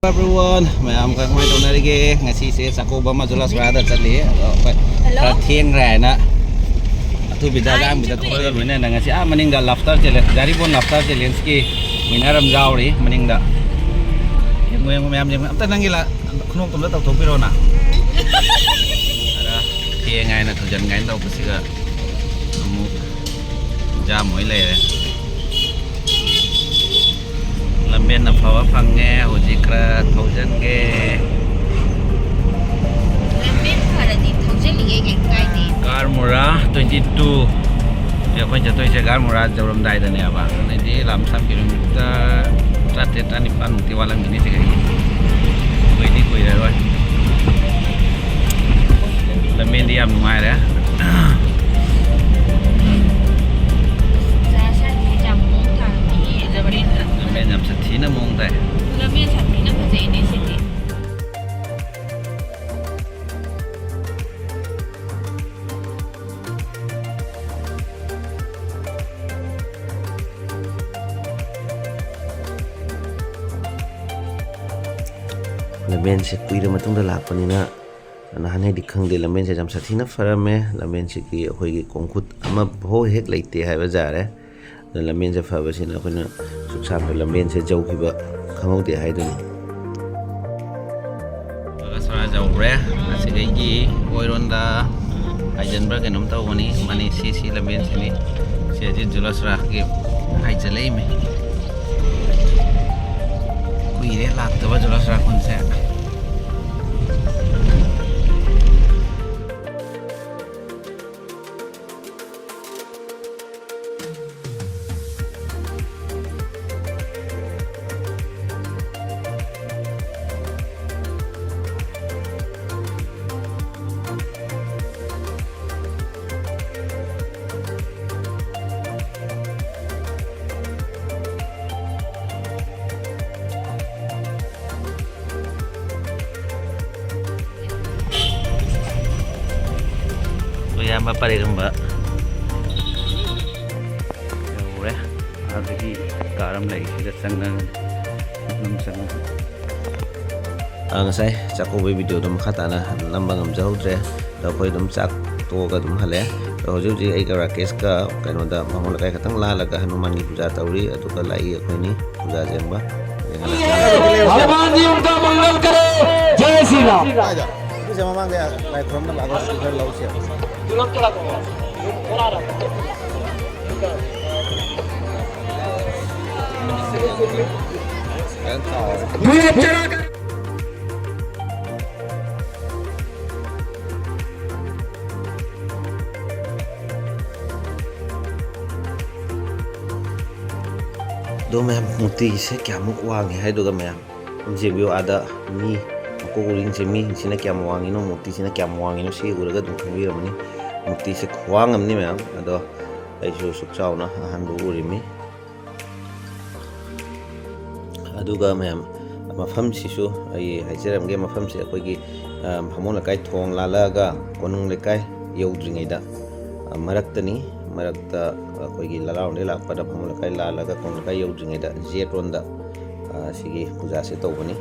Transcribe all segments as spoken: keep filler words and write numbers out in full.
Everyone, ꯃꯌꯥꯝ ꯀꯃꯥꯏꯅ ꯇꯧꯅꯔꯤꯒꯦ? ꯉꯁꯤꯁꯦ ꯆꯥꯛꯀꯧꯕ ꯑꯃ ꯖꯨꯂꯁ ꯔꯥꯗ ꯆꯠꯂꯤ꯫ ꯑꯗꯣ ꯑꯩꯈꯣꯏ ꯍꯜꯂꯣ꯫ ꯈꯔ ꯊꯦꯡꯈ꯭ꯔꯦ ꯍꯥꯏꯅ ꯑꯊꯨꯕꯤꯗ ꯑꯉꯥꯡꯕꯤꯗ ꯊꯣꯛꯂꯒ ꯂꯣꯏꯅꯅ ꯉꯁꯤ ꯑꯥ ꯃꯅꯤꯡꯗ ꯂꯥꯐꯇꯔ ꯆꯦꯂꯦꯟꯁ, ꯖꯥꯔꯤꯕꯣꯟ ꯂꯥꯐꯇꯔ ꯆꯦꯂꯦꯟꯁꯀꯤ ꯋꯤꯅꯔ ꯑꯃ ꯌꯥꯎꯔꯤ ꯃꯅꯤꯡꯗ꯫ ꯌꯦꯡꯉꯣ, ꯌꯦꯡꯉꯣ, ꯃꯌꯥꯝ ꯌꯦꯡꯉꯣ꯫ ꯑꯝꯇ ꯅꯪꯒꯤ ꯂ-, ꯈꯨꯅꯣꯛꯇꯣ ꯑꯝꯇ ꯇꯧꯊꯣꯛꯄꯤꯔꯣꯅ꯫ ꯈꯔ ꯊꯦꯡꯉꯦ ꯍꯥꯏꯅ ꯊꯨꯖꯟ ꯀꯥꯏꯅ ꯇꯧꯕꯁꯤꯒ ꯑꯃꯨꯛ ꯖꯥꯝ ꯑꯣꯏ ꯂꯩꯔꯦ꯫ ꯂꯝꯕꯦꯟ ꯑꯐꯕ ꯐꯪꯉꯦ꯫ ꯍꯧꯖꯤꯛ ꯈꯔ ꯊꯧꯖꯟꯒꯦ꯫ ꯂꯝꯕꯦꯟ ꯐꯔꯗꯤ ꯊꯧꯖꯜꯂꯤꯒꯦ, ꯀꯩꯝ ꯀꯥꯏꯗꯦ꯫ ꯒꯥꯔꯃꯨꯔꯥ twenty two꯫ ꯑꯩꯈꯣꯏ ꯆꯠꯇꯣꯏꯁꯦ ꯒꯥꯔꯃꯨꯔꯥ ꯌꯧꯔꯝꯗꯥꯏꯗꯅꯦꯕ꯫ ꯑꯗꯩꯗꯤ ꯂꯝꯁꯝ ꯀꯤꯂꯣꯃꯤꯇꯔ ꯇꯔꯥꯇꯔꯦꯠ, ꯇꯔꯥꯅꯤꯄꯥꯟꯃꯨꯛꯇꯤ ꯋꯥꯠꯂꯝꯒꯅꯤ ꯁꯤꯗꯒꯤ꯫ ꯀꯨꯏꯗꯤ ꯀꯨꯏꯔꯔꯣꯏ꯫ ꯂꯝꯕꯦꯟꯗꯤ ꯌꯥꯝ ꯅꯨꯡꯉꯥꯏꯔꯦ꯫ ꯖꯥ ꯁꯥꯏꯗꯤ ꯌꯥꯝ ꯃꯑꯣꯡ ꯇꯥꯔꯝꯃꯦ, ꯂꯝꯕꯦꯟꯗ꯫ ꯂꯝꯕꯦꯟ ꯌꯥꯝ ꯁꯥꯊꯤꯅ ꯃꯑꯣꯡ ꯇꯥꯏ꯫ ꯂꯝꯕꯦꯟ ꯁꯥꯊꯤꯅ ꯐꯖꯩꯅꯦ ꯁꯤꯗꯤ꯫ ꯂꯝꯕꯦꯟꯁꯦ ꯀꯨꯏꯔ ꯃꯇꯨꯡꯗ ꯂꯥꯛꯄꯅꯤꯅ, ꯅꯍꯥꯟꯉꯩꯗꯤ ꯈꯪꯗꯦ, ꯂꯝꯕꯦꯟꯁꯦ ꯌꯥꯝ ꯁꯥꯊꯤꯅ ꯐꯔꯝꯃꯦ꯫ ꯂꯝꯕꯦꯟꯁꯤꯒꯤ ꯑꯩꯈꯣꯏꯒꯤ ꯈꯣꯡꯈꯨꯠ ꯑꯃꯐꯥꯎ ꯍꯦꯛ ꯂꯩꯇꯦ ꯍꯥꯏꯕ ꯌꯥꯔꯦ꯫ ꯑꯗꯨꯅ ꯂꯝꯕꯦꯟꯁꯦ ꯐꯕꯁꯤꯅ ꯑꯩꯈꯣꯏꯅ ꯁꯨꯛ ꯁꯥꯡꯕ ꯂꯝꯕꯦꯟꯁꯦ ꯌꯧꯈꯤꯕ ꯈꯪꯍꯧꯗꯦ ꯍꯥꯏꯗꯨꯅꯤ꯫ ꯖꯨꯂꯁꯔꯥ ꯌꯧꯔꯦ꯫ ꯑꯁꯤꯗꯒꯤ ꯑꯣꯏꯔꯣꯝꯗ ꯍꯥꯏꯖꯤꯟꯕ꯭ꯔꯥ ꯀꯩꯅꯣꯝ ꯇꯧꯕꯅꯤ꯫ ꯃꯅꯤ ꯁꯤ, ꯁꯤ ꯂꯝꯕꯦꯟꯁꯤꯅꯤ꯫ ꯁꯤ ꯍꯧꯖꯤꯛ ꯖꯨꯂꯁꯔꯥꯒꯤ ꯍꯥꯏꯖꯤꯜꯂꯛꯏꯃꯤ꯫ ꯀꯨꯏꯔꯦ ꯂꯥꯛꯇꯕ ꯖꯨꯂꯁꯔꯥ ꯈꯨꯟꯁꯦ꯫ ꯑꯩꯈꯣꯏ ꯏꯌꯥꯝꯕ ꯄꯔꯦꯡ ꯍꯟꯕ ꯌꯧꯔꯦ꯫ ꯑꯗꯒꯤ ꯀꯥꯔ ꯑꯃ ꯂꯩ, ꯁꯤꯗ ꯆꯪꯉꯒ ꯑꯗꯨꯝ ꯆꯪꯉꯒ ꯑ, ꯉꯁꯥꯏ ꯆꯥꯛꯀꯧꯕꯒꯤ ꯚꯤꯗꯤꯑꯣꯗꯣ ꯃꯈꯥ ꯇꯥꯅ ꯅꯝꯕ ꯉꯝꯖꯍꯧꯗ꯭ꯔꯦ꯫ ꯑꯗꯣ ꯑꯩꯈꯣꯏ ꯑꯗꯨꯝ ꯆꯥꯛ ꯇꯣꯛꯑꯒ ꯑꯗꯨꯝ ꯍꯜꯂꯛꯑꯦ꯫ ꯑꯗꯣ ꯍꯧꯖꯤꯛ ꯍꯧꯖꯤꯛ ꯑꯩꯒ ꯔꯥꯀꯦꯁꯀ ꯀꯩꯅꯣꯗ ꯕꯥꯃꯣꯟ ꯂꯩꯀꯥꯏ ꯈꯛꯇꯪ ꯂꯥꯜꯂꯒ ꯍꯅꯨꯃꯥꯟꯒꯤ ꯄꯨꯖꯥ ꯇꯧꯔꯤ, ꯑꯗꯨꯒ ꯂꯥꯛꯏ ꯑꯩꯈꯣꯏꯅꯤ ꯄꯨꯖꯥ ꯌꯦꯡꯕ꯫ ꯍꯅꯨꯃꯥꯟ ꯖꯤ ꯎꯟꯀꯥ ꯃꯪꯒꯜ ꯀꯔꯦ꯫ ꯖꯩ ꯁ꯭ꯔꯤ ꯔꯥꯝ꯫ ꯁꯤꯁꯦ ꯃꯃꯥꯡꯗ ꯂꯥꯏ ꯈꯨꯔꯨꯝꯅꯕ ꯑꯒꯔꯕꯇꯤ ꯈꯔ ꯂꯧꯁꯦ꯫ ꯑꯗꯣ ꯃꯌꯥꯝ, ꯃꯨꯔꯇꯤꯁꯦ ꯀꯌꯥꯃꯨꯛ ꯋꯥꯡꯉꯦ ꯍꯥꯏꯗꯨꯒ ꯃꯌꯥꯝ, ꯌꯦꯡꯕꯤꯌꯨ, ꯑꯥꯗ ꯃꯤ ꯃꯀꯣꯛ ꯎꯔꯤꯡꯁꯦ, ꯃꯤꯁꯤꯅ ꯀꯌꯥꯝ ꯋꯥꯡꯉꯤꯅꯣ, ꯃꯨꯔꯇꯤꯁꯤꯅ ꯀꯌꯥꯝ ꯋꯥꯡꯉꯤꯅꯣ, ꯁꯤ ꯎꯔꯒ ꯑꯗꯨꯝ ꯈꯪꯕꯤꯔꯝꯃꯅꯤ꯫ ꯃꯨꯔꯇꯤꯁꯦ ꯈ꯭ꯋꯥꯡ ꯑꯃꯅꯤ ꯃꯌꯥꯝ꯫ ꯑꯗꯣ ꯑꯩꯁꯨ ꯁꯨꯛ ꯆꯥꯎꯅ ꯑꯍꯥꯟꯕ ꯎꯔꯤꯃꯤ꯫ ꯑꯗꯨꯒ ꯃꯌꯥꯝ, ꯃꯐꯝꯁꯤꯁꯨ ꯑꯩ ꯍꯥꯏꯖꯔꯝꯒꯦ, ꯃꯐꯝꯁꯦ ꯑꯩꯈꯣꯏꯒꯤ, ꯑ, ꯕꯥꯃꯣꯟ ꯂꯩꯀꯥꯏ ꯊꯣꯡ ꯂꯥꯜꯂꯛꯑꯒ ꯀꯣꯅꯨꯡ ꯂꯩꯀꯥꯏ ꯌꯧꯗ꯭ꯔꯤꯉꯩꯗ, ꯑ, ꯃꯔꯛꯇꯅꯤ꯫ ꯃꯔꯛꯇ ꯑꯩꯈꯣꯏꯒꯤ ꯂꯂꯥꯔꯣꯝꯗꯒꯤ ꯂꯥꯛꯄꯗ ꯕꯥꯃꯣꯟ ꯂꯩꯀꯥꯏ ꯂꯥꯜꯂꯒ ꯀꯣꯅꯨꯡ ꯂꯩꯀꯥꯏ ꯌꯧꯗ꯭ꯔꯤꯉꯩꯗ ꯖꯦꯠ ꯔꯣꯝꯗ, ꯑ, ꯁꯤꯒꯤ ꯄꯨꯖꯥꯁꯦ ꯇꯧꯕꯅꯤ꯫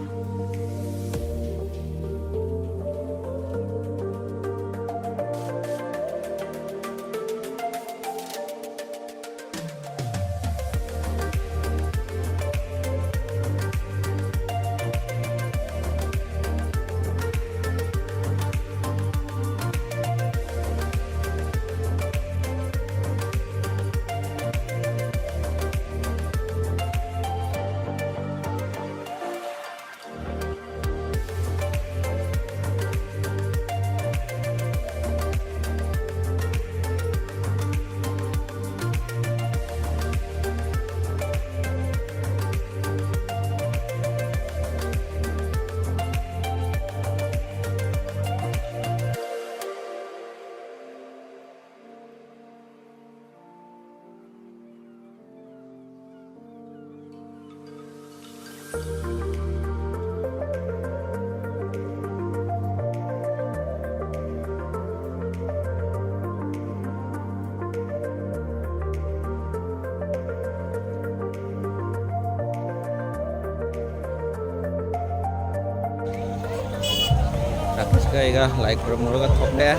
ꯀꯩꯒ ꯂꯥꯏ ꯈꯨꯔꯨꯝꯃꯨꯔꯒ ꯊꯣꯛꯂꯦ꯫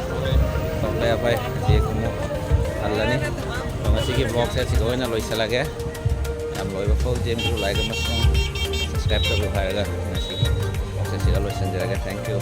ꯊꯣꯛꯂꯦ ꯑꯩꯈꯣꯏ ꯍꯧꯖꯤꯛ ꯑꯃꯨꯛ ꯍꯜꯂꯅꯤ꯫ ꯑꯗꯣ ꯉꯁꯤꯒꯤ vlogꯁꯦ ꯁꯤꯗ ꯑꯣꯏꯅ ꯂꯣꯏꯁꯤꯜꯂꯒꯦ꯫ ꯌꯥꯝ ꯂꯣꯏꯕ ꯐꯥꯎ ꯖꯦꯝꯁꯨ like ꯑꯃꯁꯨꯡ subscribe ꯇꯧꯕꯤꯌꯨ ꯍꯥꯏꯔꯒ ꯉꯁꯤꯒꯤ vlogꯁꯦ ꯁꯤꯗ ꯂꯣꯏꯁꯤꯟꯖꯔꯒꯦ꯫ Thank you꯫